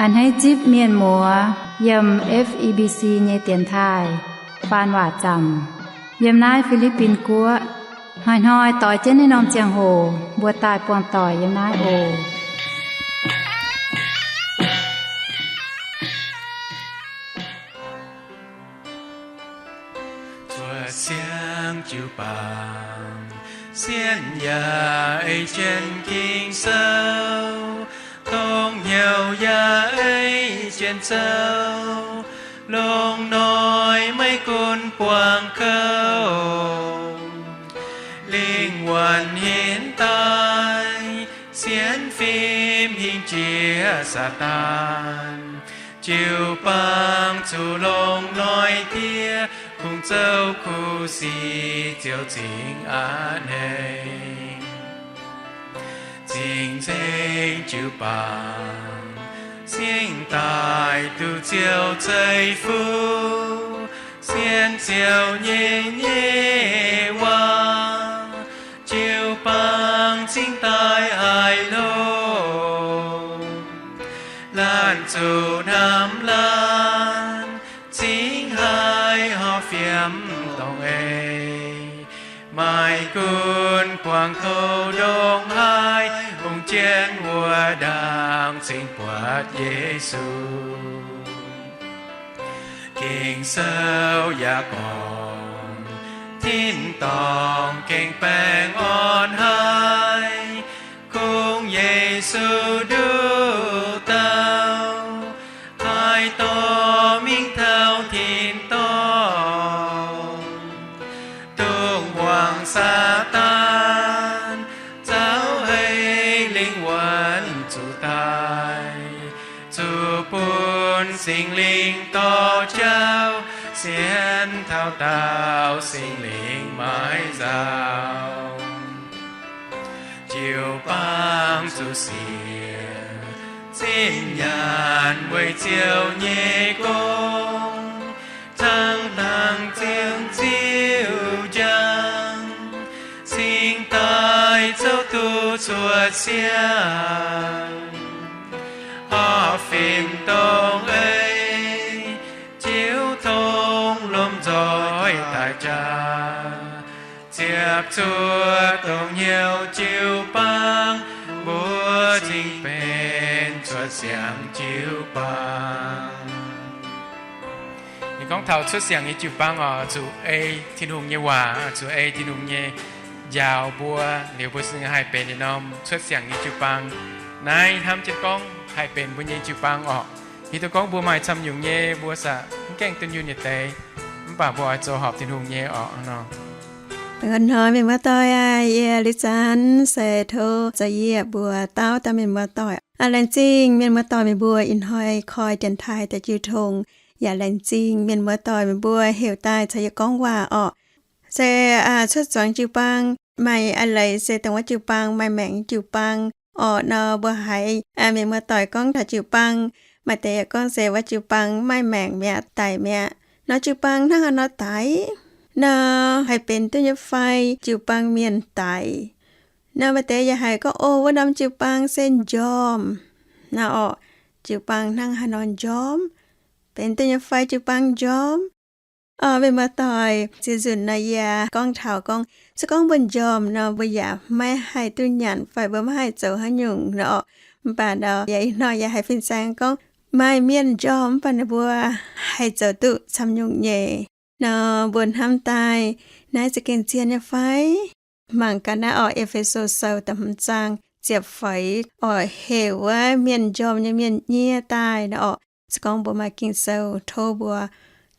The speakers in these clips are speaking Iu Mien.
A'hneiv zipv mienh muoz yiem F E B C nyei dienx taaih faan waac zaamc yiem naaiv Fi^li^bin Guoqv. Hnoi-hnoi doix jienv naaiv norm ziangh hoc mbuo daaih buangh doic yiem naaiv oc. Cuotv siang jiu-baang, sienv yaac ei jienv Ging-Sou, tongv hnyouv yaac ei jienv zouv, longx noic maiv gunv buangh kouv. Lingh wuonh hinc daaih, sienx fim hingh jiex Saadaan, jiu-baang zuqc longx noic diev, kungx zouv kuv sic ziouc cingx a'hneiv. Cing-nzengc jiu-baang, cingx daaih duqv Ziouv ceix fuqv, sienx Ziouv nyei nyei waac, jiu-baang cingx daaih haih longx. Laanh zuqc hnamv laanh, cingx haih horpc fiem dongh ei. Maiv gunv buangh kouv ndongc haaix, hungh jienv wuov ndaangc cingx buatc Yesu. Ging-Sou yaac gorngv, tin-dorngh gengh baengh orn haic, kungx Yesu nduqc dauh, haaix dorh mingh taux tin-dorngh, dongh muangx Saadaan zaux heix lingh wuonh zuqc daic, zuqc bun Singx Lingh dorh jauv, sienx taux daauh Singx Lingh maiv nzauh. Jiu-baang zuqc siec, zinh nyaanh weic Ziouv nyei gong, hnangv-hnangv ziouc ziouc njang, cingx daaih zouv duqv cuotv siang, horpc fim dongh ei, ziouc tongx lomh nzoih daaih jaax, ziepc zuoqv dongh hnyouv jiu-baang, mbuo cingx benx cuotv siang jiu-baang. Ninh gorngv taux cuotv siang nyei jiu-baang oc, zuqc ei Tin-Hungh nyei waac, zuqc ei Tin-Hungh nyei njaaux mbuo, liuz mbuo cingx haih benx yietc norm cuotv siang nyei jiu-baang. Naaiv hnamv jienv gorngv haih benx mbuo nyei jiu-baang orqc. Hiuv duqv gorngv mbuo maaih camv nyungc nyei, mbuo zaqc mv gaengh dunh yunh yietc deix, mv baac mbuo oix zoux horpc Tin-Hungh nyei orqc nor. Hnoi mienh muoz-doic aac, yie liuz zanc se tov za'yietv mbuo dauh dauh mienh muoz-doic. Laengz zingh mienh muoz-doic meih mbuo ih hnoi koi dienx taaih daaih jiu tong, yaac laengz zingh mienh muoz-doic meih mbuo heuc daaih caux yie gorngv waac orqc. Se cuotv zuangx jiu-baang maaih a'leiz se dongh wuov jiu-baang maaih maengc jiu-baang orqc nor, mbuo haiz mienh muoz-doic gorngv taux jiu-baang, maaih deix yaac gorngv se wuov jiu-baang maaih maengc mi'aqv, daic mi'aqv. Nor jiu-baang hnangv haaix nor daic? Nor haih benx duqv nyei fai jiu-baang mienh daic? Nor maaih deix yaac haiz gorngv, o, wuov norm jiu-baang se njormh. Nor orqc, jiu-baang hnangv haaix nor njormh? Benx duqv nyei fai jiu-baang njormh? Orqc, mienh muoz-doic, ziex nzunc nor yie gorngv taux gorngv, se gorngv mbuo njormh nor mbuo yaac maiv haih duqv nyanc fai mbuo maiv haih zoux haaix nyungc nor orqc. Mv baac nor yaac ih hnoi yaac haiz fin-saeng gorngv maaih mienh njormh mv baac ninh mbuo haih zoux duqv camv nyungc nyei. Nor mbuo hnamv daaih naaiv za'gengh zien nyei fai? Mangc gaax naaiv orqc, E^fe^so Sou da'hmz zaang ziepc feix orqc, heuc wuov mienh njormh nyei mienh nyie daaih nor orqc. Se gorngv mbuo maaih Ging-Sou tov mbuo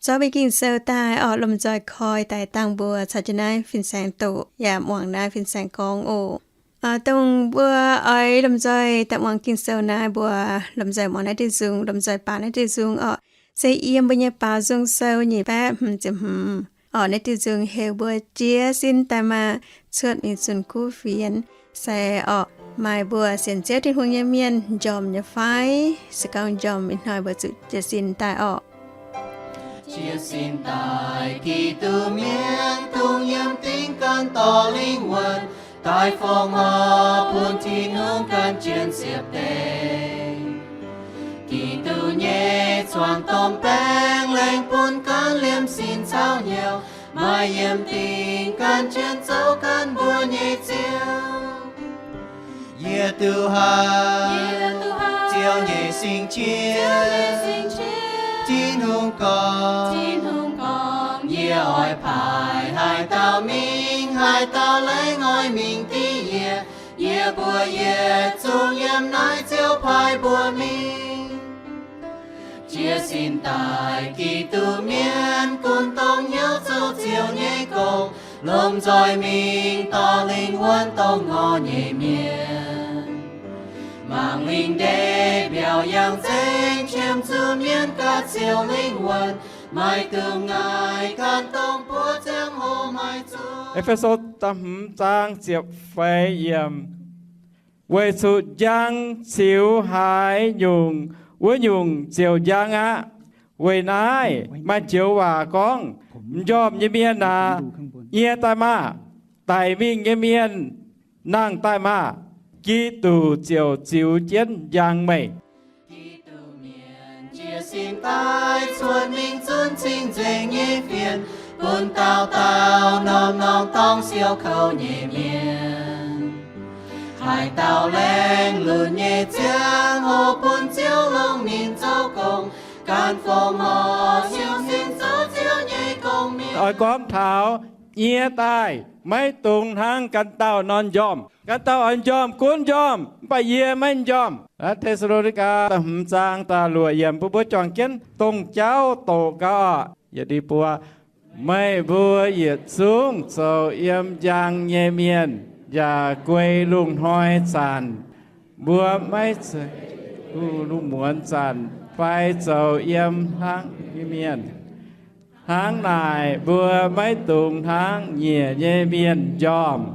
zorqv mbuo Ging-Sou daaih orqc, lomh nzoih koi daaih dangh mbuo caux jienv naaiv fin-saeng doqc yaac muangx naaiv fin-saeng gorngv oc. Dongh mbuo oix lomh nzoih daaih muangx Ging-Sou naaiv, mbuo lomh nzoih muangx naaiv diuh nzung, lomh nzoih baac naaiv diuh nzung orqc, se yiem mbuo nyei Baaux Nzung Sou nyic baeqv hmz ziepc hmz orqc. Naaiv diuh nzung heuc mbuo jiez sin daaih maah! Cuotv mingh zunh kuv fienx. Se orqc, maaih mbuo sienx Ziouv Tin-Hungh nyei mienh njormh nyei fai? Se gorngv njormh, ih hnoi mbuo zuqc jiez sin daaih orqc. Jiez sin daaih, Giduc mienh dungx yiem dingc gan dorh lingh wuonh daaih fongc horc bun Tin-Hungh gan jienv ziepc deix. Giduc nyei zuangx domh baeng laengz bun ganh liemh sin caux hnyouv, maaih yiem dingc gan jienv zoux gan mbuo nyei Ziouv. Yie duqv haiz Ziouv nyei sing qiex. Tin-Hungh gorngv, Yie oix paaiv haaix dauh mingh, haaix dauh laengz oix mingh div yie. Yie mbuo yietc zungv yiem naaiv Ziouv paaiv mbuo mingh. Jiez sin daaih Giduc mienh gunv dongh hnyouv zoux Ziouv nyei gong, lomh nzoih mingh dorh lingh wuonh dongh ngorc nyei mienh. Mangc lingh ndeic mbiauz yangh zengx qiemx zuqc mienv gaax Ziouv lingh wuonh, maiv dungx ngaih gan dongh buov ziangh hoc maiv zuqc. E^fe^so da'hmz zaang ziepc feix yiemc. Weic zuqc njang ziux haaix nyungc, wuov nyungc ziouc njang aqv. Weic naaiv maaih joux waac gorngv, m'njormh nyei mienh aac, nyie daaih maah! Daic mingh nyei mienh, nangh daaih maah! Giduc ziouc ziux jienv njang meih. Giduc mienh jiez sin daaih cuotv mingh zunv cing-nzengc nyei fienx, bun dauh dauh norm-norm dorngx siou kouv nyei mienh. Haaix dauh laengz lunx nyei ziangh hoc bun Ziouv longc ninh zoux gong, gan fongc horc siou sin zoux Ziouv nyei gong-mienh. Oix gorngv taux nyie daaih, maiv dungx hnangv ganh dauh nor m'njormh. Ganh dauh oix m'njormh gunv m'njormh, mv baac yie maiv m'njormh. Te^saa^lo^ni^gaa da'hmz zaang da'luoqc yiemc, bun mbuo juangc jienv dongh jauv doqc gau oc. Yietc liuz buo, meih mbuo yietc zungv zoux yiem njang nyei mienh, yaac guei lungh hnoi zanc. Mbuo maiv zeiz lungh muonz zanc fai zoux yiem hnangv nyei mienh. Hnangv naaic mbuo maiv dungx hnangv nyiec nyei mienh m'njormh.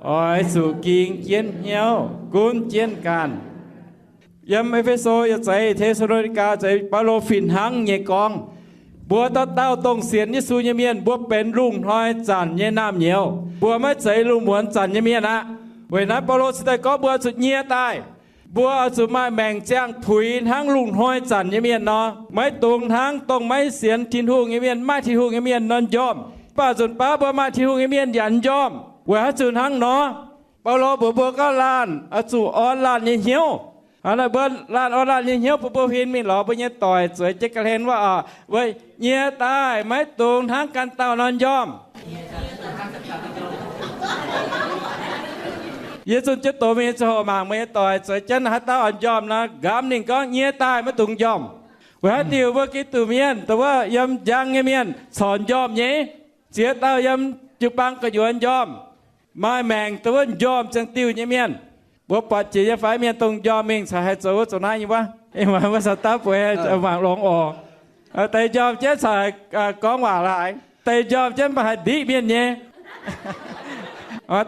Oix zuqc ging jienv hnyouv, gunv jienv ganh. Yiem E^fe^so yaac zeiz, Te^saa^lo^ni^gaa zeiz, Baulo fih hnangv nyei gorngv, mbuo dauh dauh dongh sienx Yesu nyei mienh, mbuo benx lungh hnoi zanc nyei naamh nyouz. Mbuo maiv zeiz lungh muonz zanc nyei mienh aqv. Weic naaiv Baulo cingx daaih gorngv mbuo zuqc nyie daaih. Mbuo oix zuqc maaih maengc ziangh puix hnangv lungh hnoi zanc nyei mienh nor. Maiv dungx hnangv dongh maiv sienx Tin-Hungh nyei mienh, maaih Tin-Hungh nyei mienh nor m'njormh. Mv baac nzunc baav mbuo maaih Tin-Hungh nyei mienh yaac m'njormh. Weic haaix diuc hnangv nor? Baulo mbuox mbuo gorngv laanh oix zuqc orn laanh nyei hnyouv. Hnangv naaic mbuo laanh orn laanh nyei hnyouv bun mbuo huin mingh lorz mbuo nyei doic zueiz jienv ga'hlen wuov oc. Mbuo nyie daaih maiv dungx hnangv ganh dauh nor m'njormh. Yie zunh jienv doz mingh ziangh hoc mangc meih nyei doic zueiz jienv haaix dauh oix m'njormh nor, nqamv ninh gorngv, nyie daaih maiv dungx m'njormh. Weic haaix diuc mbuo Giduc mienh dongh wuov yiem njang nyei mienh corc m'njormh nyei. Ziex dauh yiem jiu-baang gu'nyuoz m'njormh. Maaih maengc dongh wuov m'njormh ziangh diuh nyei mienh. Mbuo buatc jiex nyei fai? Mienh dongh m'njormh mingh caux haih zoux wuov zoux naaiv nyei wuov. Ih muonz mbuo caux dauh bueix maaih longx oc. Deix m'njormh jienv caux gorngv waac laaix. Deix m'njormh jienv mv baac haih ndiqv mienh nyei.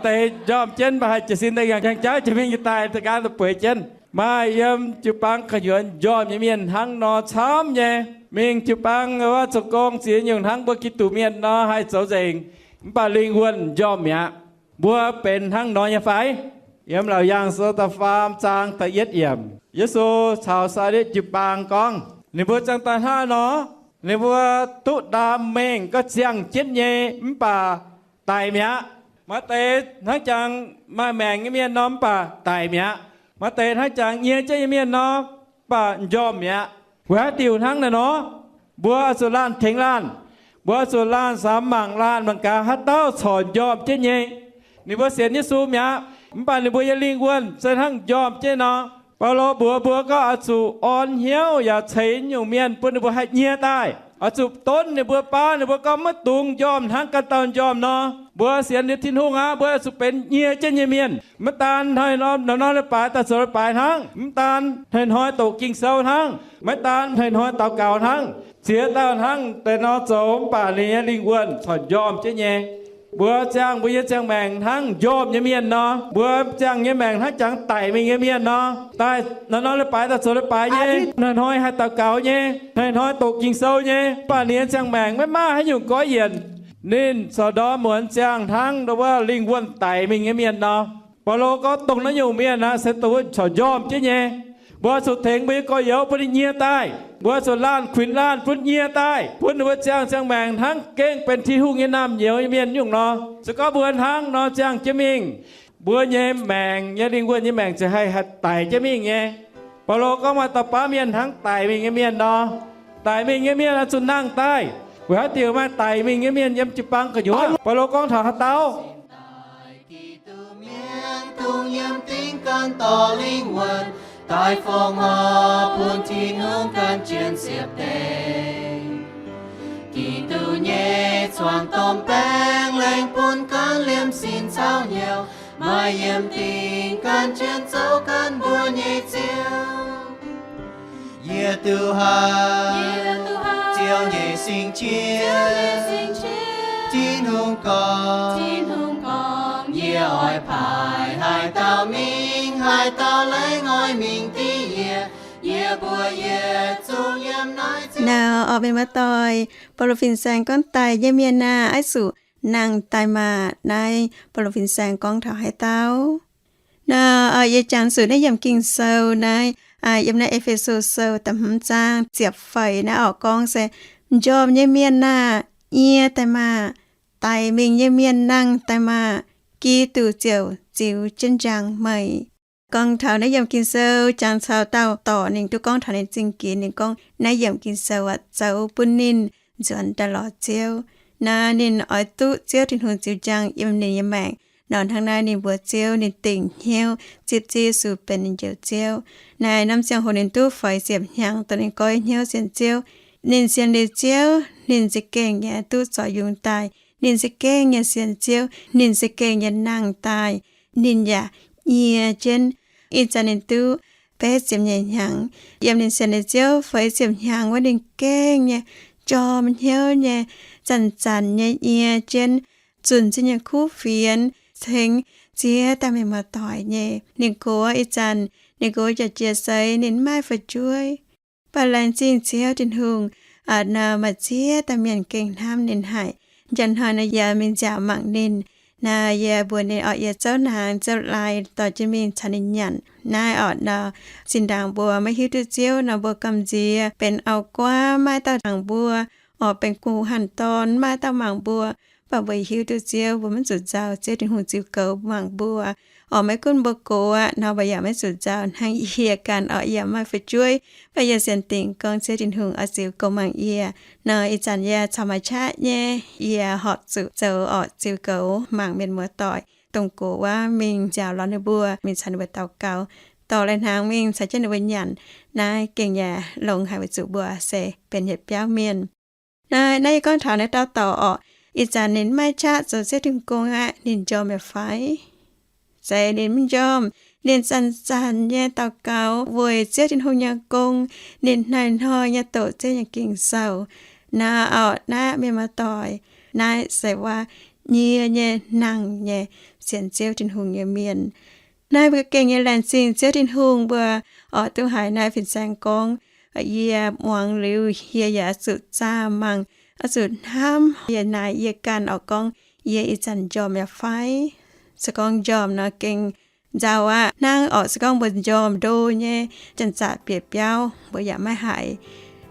Deix m'njormh jienv mv baac haih jiez sin daaih yangh jauv jiex mingh jiex daaih, da'nqaang daaih bueix jienv. Maaih yiem jiu-baang gu'nyuoz m'njormh nyei mienh hnangv nor camv nyei. Mingh jiu-baang wuov zoux gong ziex nyungc hnangv mbuo Giduc mienh nor haih zoux nzengc, mv baac lingh wuonh m'njormh mi'aqv. Mbuo benx hnangv nor nyei fai? Yiem Laauc Yaangh Sou da'faam zaang da'yietv yiemc, Yesu caux Saalitv jiu-baang gorngv, ninh mbuo ziangh daaih hnangv nor, ninh mbuo duqv ndaam mengh gorngv ziangh jienv nyei mv baac daic mi'aqv. Maaih deix hnangv jangx maaih maengc nyei mienh nor mv baac daic mi'aqv. Maaih deix hnangv jangx nyie jienv nyei mienh nor mv baac m'njormh mi'aqv. Weic haaix diuc hnangv naaiv nor? Mbuo oix zuqc laanh tengx laanh. Mbuo oix zuqc laanh samx mangc laanh mangc gaax haaix dauh corc m'njormh jienv nyei. Ninh mbuo sienx Yesu mi'aqv, mv baac ninh mbuo nyei lingh wuonh se hnangv m'njormh jienv nor. Baulo mbuox mbuo gorngv oix zuqc orn hnyouv yaac ceix nyungc mienh bun ninh mbuo haih nyie daaih. Oix zuqc donv ninh mbuo, baav ninh mbuo gorngv maiv dungx m'njormh hnangv ganh dauh m'njormh nor. Mbuo sienx liuz Tin-Hungh aqv, mbuo oix zuqc benx nyie jienv nyei mienh. Maiv daan hnoi-hnoi, norm-norm leiz-baaix daaih zoux leiz-baaix hnangv. Mv daan hnoi-hnoi doqc Ging-Sou hnangv. Maiv daan hnoi-hnoi daux gaux hnangv. Ziex dauh hnangv deix nor zoux mv baac ninh nyei lingh wuonh corc m'njormh jienv nyei. Mbuo ziangh mbuo nyei ziangh maengc hnangv m'njormh nyei mienh nor. Mbuo ziangh nyei maengc hnangv jangx daic mingh nyei mienh nor. Daaih norm-norm leiz-baaix daaih zoux leiz-baaix nyei, hnoi-hnoi haih daux gaux nyei, hnoi-hnoi doqc Ging-Sou nyei, mv baac ninh nyei ziangh maengc maiv maaih haaix nyungc gorqv-yienc. Ninh corc ndorm muonz ziangh hnangv dongh wuov lingh wuonh daic mingh nyei mienh nor. Baulo gorngv dongh naaiv nyungc mienh aqv se dongh wuov corc m'njormh jienv nyei. Mbuo zuqc tengx mbuo nyei gorx-youz bun ninh nyie daaih. Mbuo zuqc laanh kuinx laanh bun nyie daaih, bun ninh mbuo ziangh ziangh maengc hnangv gengh benx Tin-Hungh nyei naamh nyouz nyei mienh nyungc nor. Se gorngv mbuo hnangv nor ziangh jienv mingh, mbuo nyei maengc nyei lingh wuonh nyei maengc ziouc haih, haih daic jienv mingh nyei. Baulo gorngv maaih dauh baav mienh hnangv daic mingh nyei mienh nor. Daic mingh nyei mienh oix zuqc nangh daaih. Weic haaix diuc maaih daic mingh nyei mienh yiem jiu-baang gu'nyuoz? Baulo gorngv taux haaix dauh? Giduc mienv dungx yiem dingh gan dorh lingh wuonh daaih fongc horc bun Tin-Hungh gan jienv ziepc deix. Giduc nyei zuangx domh baeng lengh bun gan liemh sin caux hnyouv maaih yiem dingh gan jienv zoux gan mbuo nyei Ziouv. Yie duqv hnamv Ziouv nyei sing-qiex. Tin-Hungh gorngv, yie oix paaiv haaix dauh mingh, haaix dauh laengz oix mingh div yie. Yie mbuo yietc zungv yiem naaiv ziouc. Naaiv orqc, mienh muoz-doic, Baulo fin-saeng gorngv daic nyei mienh aah, oix zuqc nangh daaih maah! Naaiv Baulo fin-saeng gorngv taux haaix dauh? Naaiv yie jangx zuqc naaiv yiemc Ging-Sou naaiv, yiem naaiv E^fe^so Sou da'hmz zaang ziepc feix naaiv orqc, gorngv se m'njormh nyei mienh aah, nyie daaih maah! Daic mingh nyei mienh nangh daaih maah! Giduc ziouc ziux jienv njang meih. Gorngv taux naaiv yiemc Ging-Sou jangx caux dauh dorc, ninh duqv gorngv taux ninh zingh ginx. Ninh gorngv naaiv yiemc Ging-Sou aqv zoux bun ninh nzuonx daaih lorz Ziouv. Naaiv ninh oix duqv Ziouv Tin-Hungh ziux njang yiem ninh nyei maengc nor. Hnangv naaiv ninh mbuox Ziouv ninh dingc hnyouv zipv Ziouv Yesu benx ninh njoux Ziouv. Naaiv norm ziangh hoc ninh duqv feix ziepc hnyangx dongh ninh goiv hnyouv sienx Ziouv. Ninh sienx liuz Ziouv, ninh za'gengh nyei duqv zorc yungz daaih. Ninh za'gengh nyei sienx Ziouv, ninh za'gengh nyei nangh daaih, ninh yaac nyie jienv. Ih zanc ninh duqv betv ziepc nyeic hnyangx. Yiem ninh sienx liuz Ziouv feix ziepc hnyangx wuov, ninh gengh nyei njormh hnyouv nyei, zanc-zanc nyei nyie jienv, zunc zinh nyei kuv fienx cengx ziex dauh mienh muoz-doic nyei. Ninh gox ih zanc, ninh gox jiex seix ninh maiv fu'jueiv. Mv baac laengz zingh Ziouv Tin-Hungh, nor maaih ziex dauh mienh gengh hnamv ninh haic. Njang hnoi nor yaac mingh nziaauc mangc ninh. Naaiv yie mbuox ninh orqc, yie zouv hnaangx zouv lai dorh jienv mingh caux ninh nyanc. Naaiv orqc nor, zinh ndaangc mbuo maiv hiuv duqv Ziouv nor, mbuo gamh nziex benx auv-guaav maiv dauh mangc mbuo, orqc benx guh hanh dorn maiv dauh mangc mbuo. Mv baac mbuo hiuv duqv Ziouv, mbuo maiv zuqc nzauh. Ziouv Tin-Hungh ziux goux mangc mbuo. Orqc maiv gunv mbuo gox aqv nor, mbuo yaac maiv zuqc nzauh. Hnangv yie ganh orqc, yie maaih fu'jueiv, mv baac yie sienx dingc gorngv Ziouv Tin-Hungh oix ziux goux mangc yie. Nor ih zanc yie caux maaih qaqv nyei, yie horpc zuqc zoux orqc ziux goux mangc mienh muoz-doic, dongh gox wuov mingh nziaauc lorz ninh mbuo, mingh caux ninh mbuo daux gaux, dorh lai-hnaangx mingh caux jienv ninh mbuo nyanc. Naaiv gengh yaac longx haic weic zuqc mbuo se benx yietc biauv mienh. Naaiv, naaiv yie gorngv taux naaiv dauh dorc orqc, ih zanc ninh maiv qaqv zoux Ziouv Tin-Hungh gong aqv, ninh njormh yaac fai? Se ninh mv njormh, ninh zanc-zanc nyei daux gaux weic Ziouv Tin-Hungh nyei gong, ninh hnoi-hnoi nyei doqc Ziouv nyei Ging-Sou. Naaiv orqc, naaiv mienh muoz-doic, naaiv se waac nyie nyei nangh nyei sienx Ziouv Tin-Hungh nyei mienh. Naaiv mbuo gengh nyei laengz zingh Ziouv Tin-Hungh mbuo orqc duqv haiz naaiv fin-saeng gorngv, yie muangx liuz yie yaac oix zuqc zaah mangc, oix zuqc hnamv yie naaic yie ganh orqc gorngv yie ih zanc njormh yaac fai. Se gorngv njormh nor gengh nzauh aqv. Hnangv orqc se gorngv mbuo njormh ndo nyei, janx-zaqc bieqc biauv mbuo yaac maiv haiz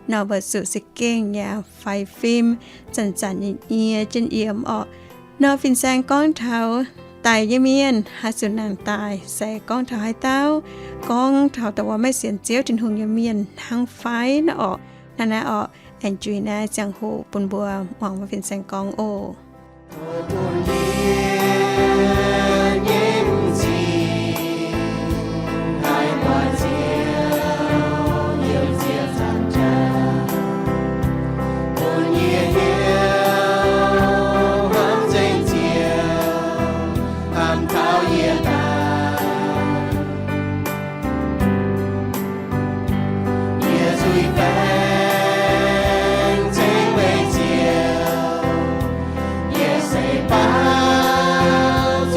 nor, mbuo zuqc za'gengh yaac faix fim, zanc-zanc nyei nyie jienv yiem orqc. Nor fin-saeng gorngv taux daic nyei mienh haih zuqc nangh daaih, se gorngv taux haaix dauh? Gorngv taux dongh wuov maiv sienx Ziouv Tin-Hungh nyei mienh hnangv fai nor orqc? Naaiv, naaiv orqc, aengx juix naaiv ziangh hoc bun mbuo muangx fin-saeng gorngv oc. Yie zuiz baengc ceng meih Ziouv, yie se baaux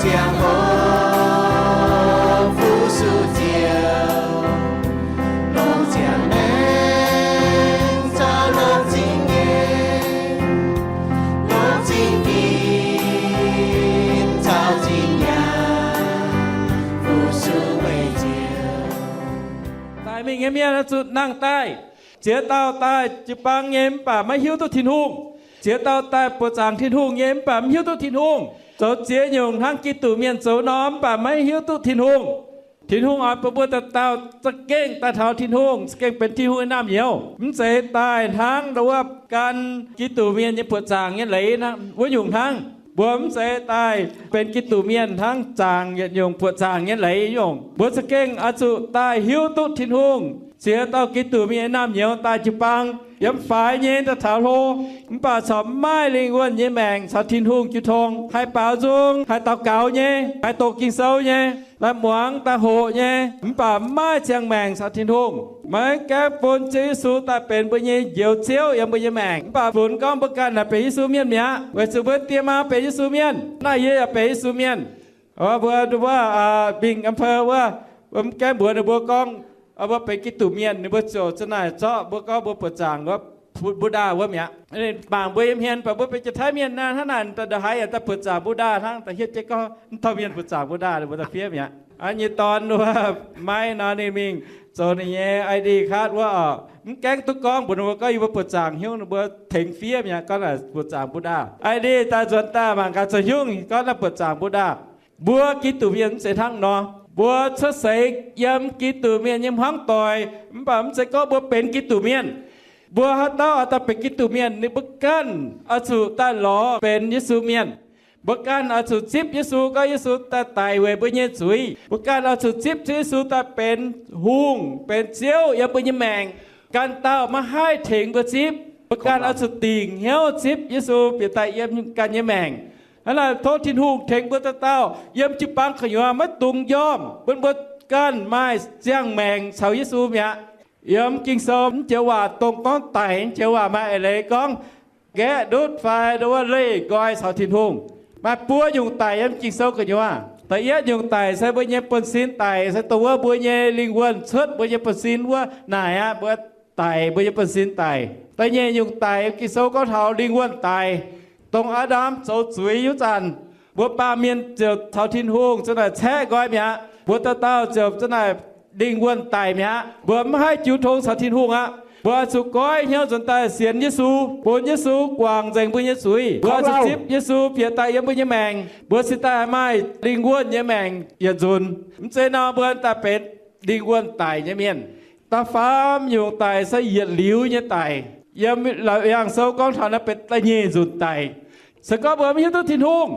Ziangh hoc fu-sux ziouc longc ziangh maengc caux longc zingh nyeic, longc zingh ginx caux zingh nyaanh fu-sux weic ziouc. Daaih mingh nyei mienh oix zuqc nangh daaih. Ziex dauh daaih jiu-baang nyei mv baac maiv hiuv duqv Tin-Hungh. Ziex dauh daaih buoqc zaangc Tin-Hungh nyei mv baac mv hiuv duqv Tin-Hungh. Zoux ziex nyungc hnangv Giduc mienh zoux nor mv baac maiv hiuv duqv Tin-Hungh. Tin-Hungh oix bun mbuo dauh dauh za'gengh daaih taux Tin-Hungh, za'gengh benx Tin-Hungh nyei naamh nyouz. Mv zeiz daaih hnangv wuov gan Giduc mienh nyei buoqc zaangc nyei leiz wuov nyungc hnangv. Mbuo mv zeiz daaih benx Giduc mienh hnangv zaangc yietc nyungc buoqc zaangc nyei leiz nyungc. Mbuo za'gengh oix zuqc daaih hiuv duqv Tin-Hungh. Ziex dauh Giduc mienh nyei naamh nyouz daaih jiu-baang yiem faix nyei daaih taux hlo, mv baac corc mv maaih lingh wuonh nyei maengc caux Tin-Hungh jiu tong, haih baaux nzung, haih daux gaux nyei, haih doqc Ging-Sou nyei, daaih muangx daaih hoqc nyei, mv baac mv maaih ziangh maengc caux Tin-Hungh. Maiv gaengh bun Ziouv Yesu daaih benx mbuo nyei Njoux Ziouv yiem mbuo nyei maengc, mv baac funx gorngv mbuo ganh naaic benx Yesu mienh mi'aqv, weic zuqc mbuo die maa benx Yesu mienh, naaiv yie yaac benx Yesu mienh. Mbuo, mbuo mingh อำเภอ wuov, mbuo mv gaengh mbuox ninh mbuo gorngv, mbuo benx Giduc mienh, ninh mbuo ziouc za'naaic zorqv mbuo gorngv mbuo buoqc zaangc wuov, Buddha wuov mi'aqv. Mangc mbuo yiem hmien, baac mbuo benx Janx-Taiv mienh naaic, hnangv naaic da'haiz yaac daaih buoqc zaangc Buddha hnangv, da'hietv jienv gorngv mv taux mienh buoqc zaangc Buddha, ninh mbuo daaih fiev mi'aqv. Nyei dorn wuov, Maiv nor ninh mingh zoux ninh nyei I D card wuov oc, mv gaengh duqv gorngv mbuox ninh mbuo gorngv yie mbuo buoqc zaangc hnyouv, ninh mbuo tengx fiev mi'aqv, gorngv naaic buoqc zaangc Buddha. I D daaih nzuonx daaih mangc gaax zoux hnyouv gorngv naaiv buoqc zaangc Buddha. Mbuo Giduc mienh mv zeiz hnangv nor. Mbuo cuotv seix yiem Giduc mienh nyei hmuangv doic, mv baac mv zeiz gorngv mbuo benx Giduc mienh. Mbuo haaix dauh oix daaih benx Giduc mienh, ninh mbuo ganh oix zuqc daaih lorz benx Yesu mienh. Mbuo ganh oix zuqc zipv Yesu, gorngv Yesu daaih daic weic mbuo nyei zuiz. Mbuo ganh oix zuqc zipv Ziouv Yesu daaih benx hungh, benx Ziouv yiem mbuo nyei maengc. Ganh dauh maiv haih tengx mbuo zipv. Mbuo ganh oix zuqc dingc hnyouv zipv Yesu bieqc daaih yiem ganh nyei maengc. Hnangv naaic tov Tin-Hungh tengx mbuo dauh dauh yiem jiu-baang gu'nyuoz maiv dungx njormh, bun mbuo ganh maaih ziangh maengc caux Yesu mi'aqv. Yiem Ging-Sou mv joux waac dongh gorngv daic, mv joux waac maaih eix leiz gorngv nqaeqv ndutv fai ndo wuov leih nqoi caux Tin-Hungh. Maaih buo nyungc daic yiem Ging-Sou gu'nyuoz. Da'yietv nyungc daic se mbuo nyei buonv-sin daic, se dongh wuov mbuo nyei lingh wuonh cuotv mbuo nyei buonv-sin wuov naaic aqv, mbuo daic, mbuo nyei buonv-sin daic. Da'nyeic nyungc daic yiem Ging-Sou gorngv taux lingh wuonh daic. Dongh Aa^ndam zoux zuiz nyei wuov zanc, mbuo baamh mienh ziouc caux Tin-Hungh za'naaic caeqv nqoi mi'aqv. Mbuo dauh dauh ziouc za'naaic lingh wuonh daic mi'aqv. Mbuo mv haih jiu tong caux Tin-Hungh aqv. Mbuo oix zuqc goiv hnyouv nzuonx daaih sienx Yesu, bun Yesu guangc nzengc mbuo nyei zuiz. Mbuo oix zuqc zipv Yesu bieqc daaih yiem mbuo nyei maengc, mbuo cingx daaih haih maaih lingh wuonh nyei maengc yietc nzunc. Mv zeiz nor mbuo daaih benx lingh wuonh daic nyei mienh. Da'faam nyungc daic se yietc liuz nyei daic. Yiem Laauc Yaangh Sou gorngv taux naaiv benx da'nyeic nzunc daic. Se gorngv mbuo mv hiuv duqv Tin-Hungh,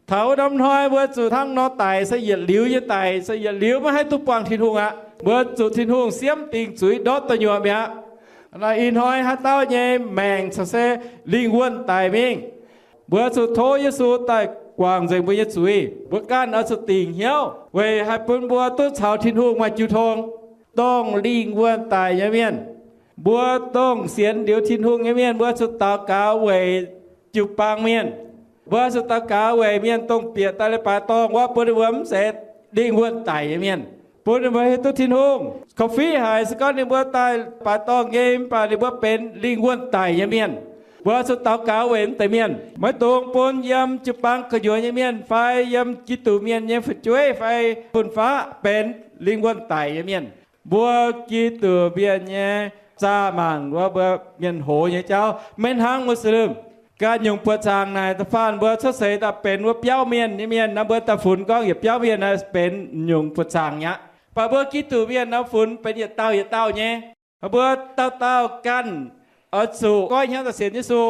taux wuov norm hnoi mbuo zuqc hnangv nor daic se yietc liuz nyei daic, se yietc liuz maiv haih duqv buangh Tin-Hungh aqv. Mbuo zuqc Tin-Hungh siemv dingc zuiz ndortv da'nyuoqc mi'aqv. Ih hnoi haaix dauh nyei maengc caux se lingh wuonh daic mingh. Mbuo zuqc tov Yesu daaih guangc nzengc mbuo nyei zuiz. Mbuo ganh oix zuqc dingc hnyouv weic haih bun mbuo duqv caux Tin-Hungh maaih jiu tong. Dongh lingh wuonh daic nyei mienh, mbuo dongh sienx liuz Tin-Hungh nyei mienh, mbuo zuqc daux gaux weic jiu-baang mienh. Mbuo zuqc daux gaux weic mienh dongh bieqc daaih leiz-baaix dorngh wuov, bun ninh mbuo mv zeiz lingh wuonh daic nyei mienh, bun ninh mbuo hiuv duqv Tin-Hungh. Korv-fiqv haic se gorngv ninh mbuo daaih baaix dorngh nyei, mv baac ninh mbuo benx lingh wuonh daic nyei mienh. Mbuo zuqc daux gaux weic mv deix mienh, maiv dungx bun yiem jiu-baang gu'nyuoz nyei mienh fai yiem Giduc mienh nyei fu'jueiv fai fun-faqv benx lingh wuonh daic nyei mienh. Mbuo Giduc mienh nyei zaah mangc wuov mbuo mienh hoz nyei jauv maiv hnangv Muslim. Ganh nyungc buoqc zaangc naaic, da'faanh mbuo cuotv seix daaih benx wuov biauv mienh nyei mienh nor, mbuo daaih funx gorngv yietc biauv mienh naaiv benx nyungc buoqc zaangc mi'aqv. Mv baac mbuo Giduc mienh nor funx benx yietc dauh yietc dauh nyei. Mbuo dauh dauh ganh oix zuqc goiv hnyouv daaih sienx Yesu.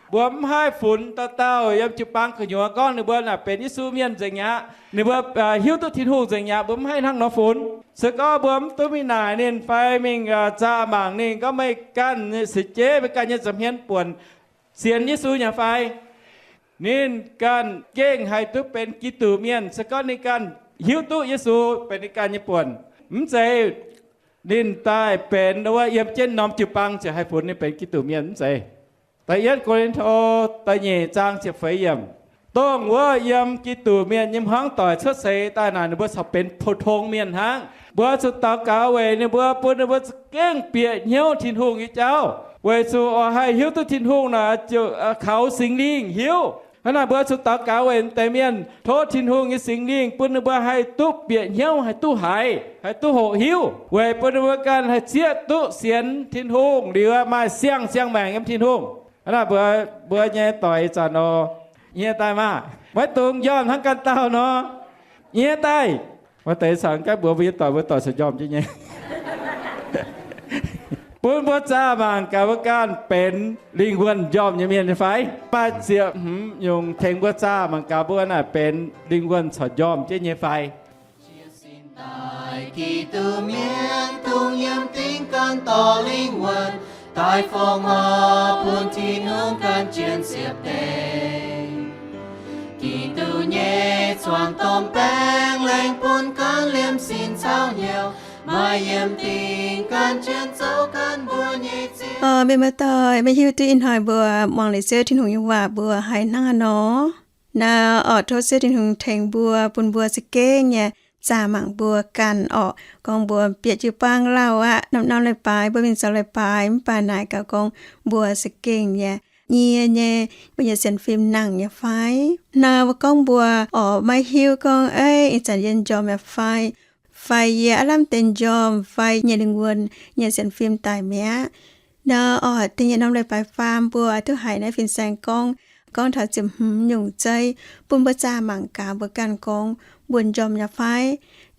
Mbuo mv haih funx dauh dauh yiem jiu-baang gu'nyuoz gorngv ninh mbuo naaic benx Yesu mienh nzengc mi'aqv, ninh mbuo hiuv duqv Tin-Hungh nzengc mi'aqv. Mbuo mv haih hnangv nor funx. Se gorngv mbuo mv duqv mingh naaic ninh fai mingh zaah mangc ninh gorngv meih ganh nyei seix jeiv, meih ganh nyei nza'hmien buonc sienx Yesu nyei fai, ninh ganh gengh haih duqv benx Giduc mienh. Se gorngv ninh ganh hiuv duqv Yesu benx ninh ganh nyei buonc, mv zeiz ninh daaih benx wuov yiem jienv norm jiu-baang ziouc haih funx ninh benx Giduc mienh, mv zeiz. Da'yietv Ko^lin^to da'nyeic zaang ziepc feix yiemc. Dongh wuov yiem Giduc mienh nyei hmuangv doic cuotv seix daaih naaic, ninh mbuo corc benx pou-tong mienh hnangv. Mbuo zuqc daux gaux weic ninh mbuo, bun ninh mbuo za'gengh bieqc hnyouv Tin-Hungh nyei jauv. Weic zuqc oix haih hiuv duqv Tin-Hungh naaic, ziouc kaux Singx Lingh hiuv. Hnangv naaic mbuo zuqc daux gaux weic deix mienh, tov Tin-Hungh nyei Singx Lingh bun ninh mbuo haih duqv bieqc hnyouv, haih duqv haiz, haih duqv hoqc hiuv, weic bun ninh mbuo ganh haih zieqv duqv sienx Tin-Hungh liuz maaih siang-ziangh maengc yiem Tin-Hungh. Hnangv naaic mbuo, mbuo nyei doic ih zanc nor, yie daaih maah, maiv dungx njormh hnangv ganh dauh nor, yie daaih. Maaih deix caux ganh mbuox mbuo nyei doic, mbuo doic corc njormh jienv nyei. Bun mbuo zaah mangc gaax mbuo ganh benx lingh wuonh njormh nyei mienh nyei fai? Maaih ziepc hmz nyungc tengx mbuo zaah mangc gaax mbuo naaic benx lingh wuonh corc njormh jienv nyei fai? Daaih Giduc mienh dungx yiem dingc gan dorh lingh wuonh daaih fongc horc bun Tin-Hungh gan jienv ziepc deix. Giduc nyei zuangx domh baeng laengz bun gan liemh sin caux hnyouv, maaih yiem dingc gan jienv zoux gan mbuo nyei Ziouv. Mienh muoz-doic, meih hiuv duqv ih hnoi mbuo muangx liuz Ziouv Tin-Hungh nyei waac mbuo haiz hnangv haaix nor? Naaiv oix tov Ziouv Tin-Hungh tengx mbuo, bun mbuo za'gengh nyei zaah mangc mbuo ganh orqc. Gorngv mbuo bieqc jiu-baang lauh aqv, norm-norm leiz-baaix mbuo mingh zoux leiz-baaix, mv baac naaic gaax gorngv mbuo za'gengh nyei, nyie nyei, mbuo nyei sienx fim nangh nyei fai? Naaiv mbuo gorngv mbuo oix maiv hiuv gorngv, ei, ih zanc yie njormh yaac fai, fai yie aav lamh deix njormh, fai nyei lingh wuonh nyei sienx fim daic mi'aqv. Naaiv oix da'nyeic norm leiz-baaix faam mbuo duqv haiz naaiv fin-saeng gorngv, gorngv taux ziepc hmz nyungc zeiv bun mbuo zaah mangc gaax mbuo ganh gorngv mbuo njormh nyei fai?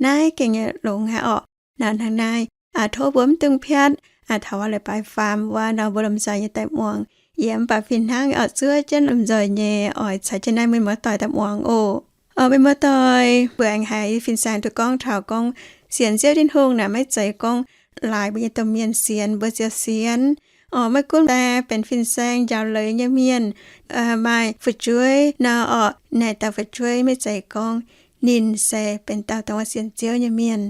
Naaiv gengh nyei longx haic orqc. Naaiv hnangv naaiv, tov mbuo mv dungx piatv, taux wuov leiz-baaix faam wuov nor mbuo lomh nzoih nyei daaih muangx. Yie mv baac fih hnangv oix zuov jienv lomh nzoih nyei oix caux jienv naaiv mienh muoz-doic daaih muangx oc. Mienh muoz-doic, mbuo aengx haiz fin-saeng duqv gorngv taux gorngv sienx Ziouv Tin-Hungh naaic maiv zeiz gorngv laaix mbuo nyei domh mienh sienx mbuo ziouc sienx. Maiv gunv se benx fin-saeng njaaux leiz nyei mienh, maaih fu'jueiv nor orqc, naaic dauh fu'jueiv maiv zeiz gorngv ninh se benx dauh dongh wuov sienx Ziouv nyei mienh.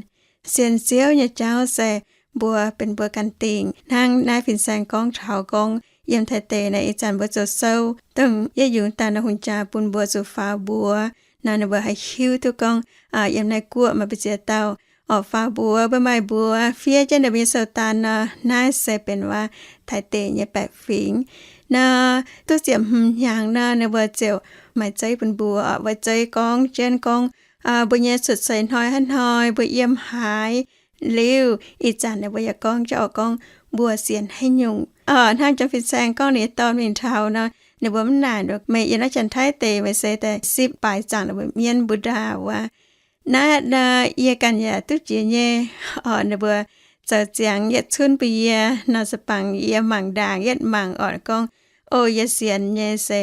Sienx Ziouv nyei jauv se mbuo benx mbuo ganh dingc. Hnangv naaiv fin-saeng gorngv taux gorngv yiem Taiv deic naaic ih zanc mbuo zoux sou dongh yietv yungz daaih nor hungh jaa bun mbuo zuqc faaux mbuox nor ninh mbuo haih hiuv duqv gorngv yiem naaiv guoqv maaih mbu'ziex dauh orqc faaux mbuox. Mbuo maaih mbuox fiev jienv ninh mbuo nyei sou daan nor, naaiv se benx wuov Taiv deic nyei baeqc fingx. Nor duqv ziepc hmz hnyangx nor ninh mbuo ziouc maaih zeiv bun mbuo orqc. Mbuo zeiv gorngv jienv gorngv mbuo nyei cuotv seix hnoi haaix hnoi, mbuo yiem haaix, liuz ih zanc ninh mbuo yaac gorngv jienv orqc gorngv mbuo sienx haaix nyungc. Hnangv jomc fin-saeng gorngv ninh nyei dorn mingh taux nor, ninh mbuo mv naaic, meih yiem naaiv Janx-Taiv deic meih se daaih sipv baaix zaangc ninh mbuo mienv Buddha wuov. Naaiv yie ganh yaac duqv jiex nyei. Orqc ninh mbuo zoux ziangx yietc cunv bun yie nor, se bangc yie mangc ndaangc yietv mangc orqc gorngv, o, yie sienx nyei se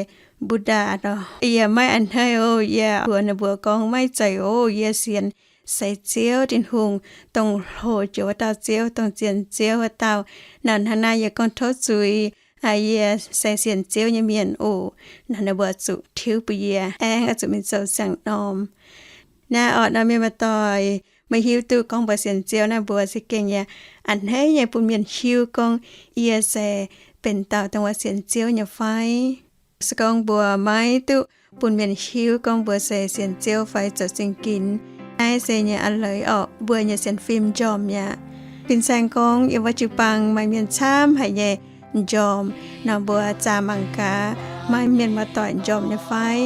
Buddha nor. Yie maiv a'hneiv oc. Yie mbuox ninh mbuo gorngv, maiv zeiz oc. Yie sienx se Ziouv Tin-Hungh, dongh hlo joux wuov dauh Ziouv, dongh zien Ziouv wuov dauh. Nor hnangv naaiv yie gorngv tov zuiz, yie se sienx Ziouv nyei mienh oc. Nor ninh mbuo zuqc tiuv bun yie aengx oix zuqc mingh zoux siang-norm. Naaiv orqc nor mienh muoz-doic, meih hiuv duqv gorngv mbuo sienx Ziouv naaiv mbuo za'gengh yaac a'hneiv nyei bun mienh hiuv gorngv yie se benx dauh dongh wuov sienx Ziouv nyei fai? Se gorngv mbuo maiv duqv bun mienh hiuv gorngv mbuo se sienx Ziouv fai zoux singx ginx, naaiv se nyei a'leiz orqc mbuo nyei sienx fim njormh mi'aqv. Fin-saeng gorngv yiem wuov jiu-baang maaih mienh camv haic nyei njormh. Nor mbuo zaah mangc gaax maaih mienh muoz-doic njormh nyei fai?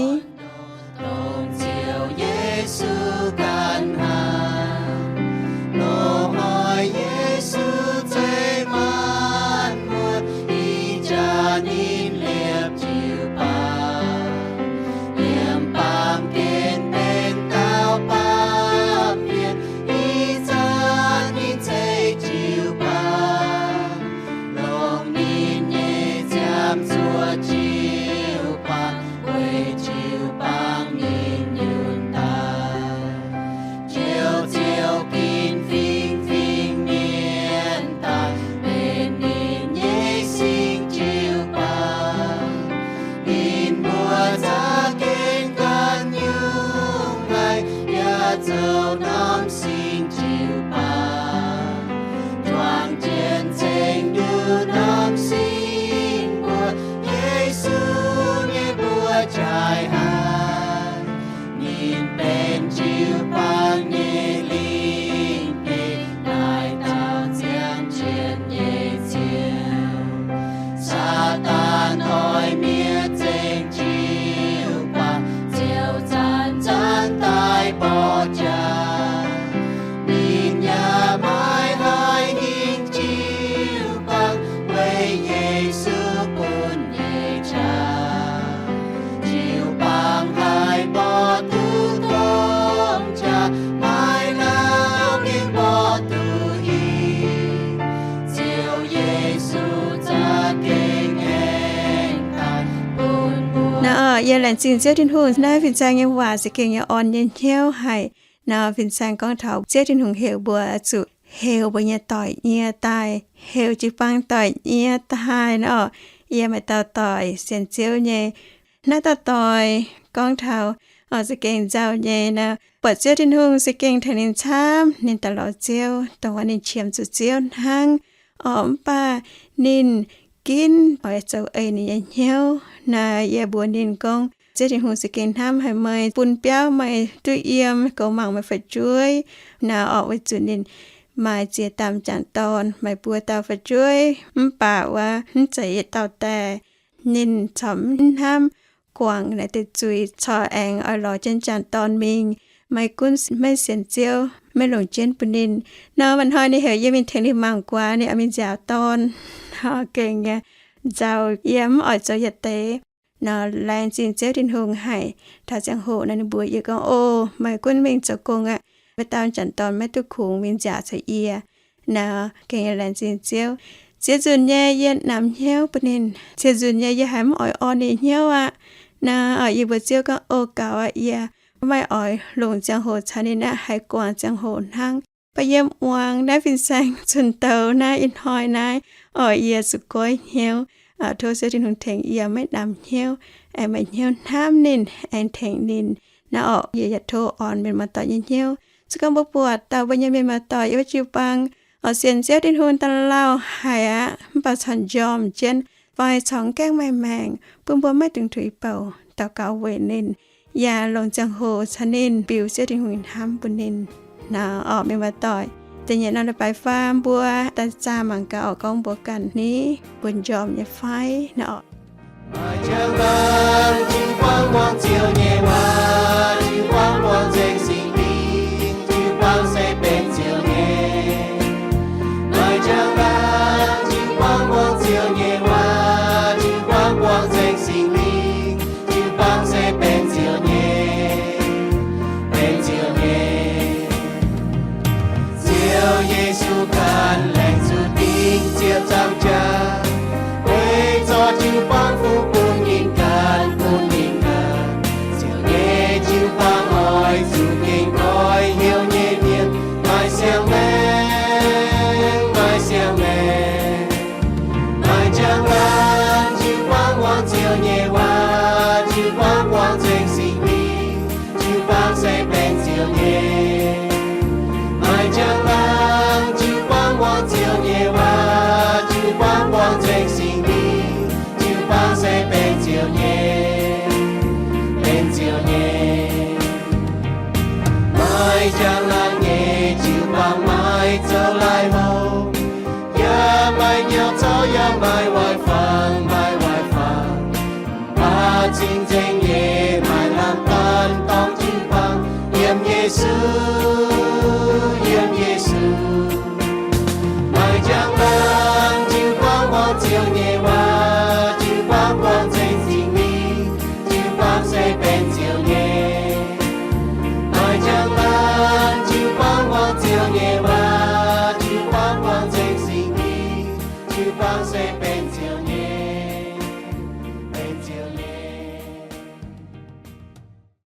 Dongh Ziouv Yesu ganh hnangv. Loz-hnoi Yesu zeiz maanc muotc, ih jaax ninh liepc jiu-baang. Yiem baamh gen benx dauh baamh mienh, ih zanc ninh zeiv jiu-baang. Longc ninh nyei nziaamv zuoqc jiu-baang, weic jiu-baang ninh nyunc daaih. Njoux Ziouv ginv fingx-fingx mienh daaih, benx ninh nyei singx jiu-baang. Ninh mbuo za'gengh ganh nyungc haic, yaac zoux norm singx jiu-baang. Juangc jienv ceng nduqc norm singx mbuo, Yesu nyei mbuo jaaix haic. Yie laengz zingh Ziouv Tin-Hungh naaiv fin-saeng nyei waac za'gengh nyei orn nyei hnyouv haic. Nor fin-saeng gorngv taux Ziouv Tin-Hungh heuc mbuo zuqc heuc mbuo nyei doic nyie daaih, heuc jiu-baang doic nyie daaih nor. Yie maaih dauh doic sienx Ziouv nyei. Naaiv dauh doic gorngv taux za'gengh nzauh nyei nor, buatc Ziouv Tin-Hungh za'gengh tengx ninh camv, ninh daaih lorz Ziouv, dongh wuov ninh qiemx zuqc Ziouv hnangv. Orqc, mv baac ninh ginv oix zoux eix ninh nyei hnyouv. Naaiv yie mbuox ninh gorngv, Ziouv Tin-Hungh za'gengh hnamv haic meih, bun biauv meih duqv yiem, goux mangc meih fu'jueiv. Naaiv orqc, weic zuqc ninh maaih ziex dauh m'jangc dorn, maaih buo dauh fu'jueiv, mv baac wuov mv zeiz yietc dauh daaih. Ninh corc mv hnamv guangc naaiv deix zuiz, corc aengx oix lorz jienv m'jangc dorn mingh. Maiv gunv maiv sienx Ziouv, maiv longc jienv bun ninh. Nor maaih hnoi ninh heuc yie mingh tengx ninh mangc guaax ninh oix mingh nziaauc dorn. Gengh nzauh, yie mv oix zoux yietc deix. Nor laengz zingh Ziouv Tin-Hungh haic. Taux ziangh hoc nor ninh mbuox yie gorngv, O, meih gunv mingh zoux gong aqv. Wuov dauh m'jangc dorn maiv duqv kungx mingh nziaauc caux yie. Nor gengh laengz zingh Ziouv. Ziex nzunc nyei yie namx hnyouv bun ninh. Ziex nzunc nyei yie haiz mv oix orn ninh hnyouv aqv. Nor yie mbuox Ziouv gorngv, O gaux aqv, yie maiv oix longc ziangh hoc caux ninh aqv, haiz guangc ziangh hoc hnangv. Baac yie muangx naaiv fin-saeng zunh douz naaiv ih hnoi naaiv, oix yie zuqc goiv hnyouv. Tov Ziouv Tin-Hungh tengx yie maiv namx hnyouv, aengx maaih hnyouv hnamv ninh, aengx tengx ninh. Naaiv orqc, yie yaac tov orn mienh muoz-doic nyei hnyouv. Se gorngv mbuo buatc dauh mbuo nyei mienh muoz-doic yiem wuov jiu-baang oix sienx Ziouv Tin-Hungh daaih lauh haic aqv, mv baac corc njormh jienv fai corc gaengh maaih maengc, bun mbuo maiv dungx tuix bouc daux gaux weic ninh, yaac longc ziangh hoc caux ninh biux Ziouv Tin-Hungh hnamv bun ninh. Naaiv orqc, mienh muoz-doic, da'nyeic norm leiz-baaix faam mbuo daaih zaah mangc gaax orqc, gorngv mbuo ganh ni mbuo njormh nyei fai naaiv orqc. Maaih njang laangh jiu-baang buangh Ziouv nyei waac, jiu-baang buangh nzengc Singx Lingh, jiu-baang se benx Ziouv nyei. Maaih njang laangh jiu-baang buangh Ziouv nyei waac, jiu-baang buangh nzengc Singx Lingh, jiu-baang se benx Ziouv nyei, benx Ziouv nyei. Ziouv Yesu ganh laengz zuqc dingc ziepc nzaangc jaax, weic zorqv jiu-baang fuqv bun ninh ganh, bun ninh ganh. Ziouv nyei jiu-baang oix zuqc gengh goiv hnyouv nyei mienh, maaih siang-maengc, maaih siang-maengc. Maaih njang laangh jiu-baang buangh Ziouv nyei waac, jiu-baang buangh nzengc Singx Lingh, jiu-baang se benx Ziouv nyei. Maaih njang laangh jiu-baang buangh Ziouv nyei waac, jiu-baang buangh nzengc Singx Lingh, jiu-baang se benx Ziouv nyei, benx Ziouv nyei. Maaih njang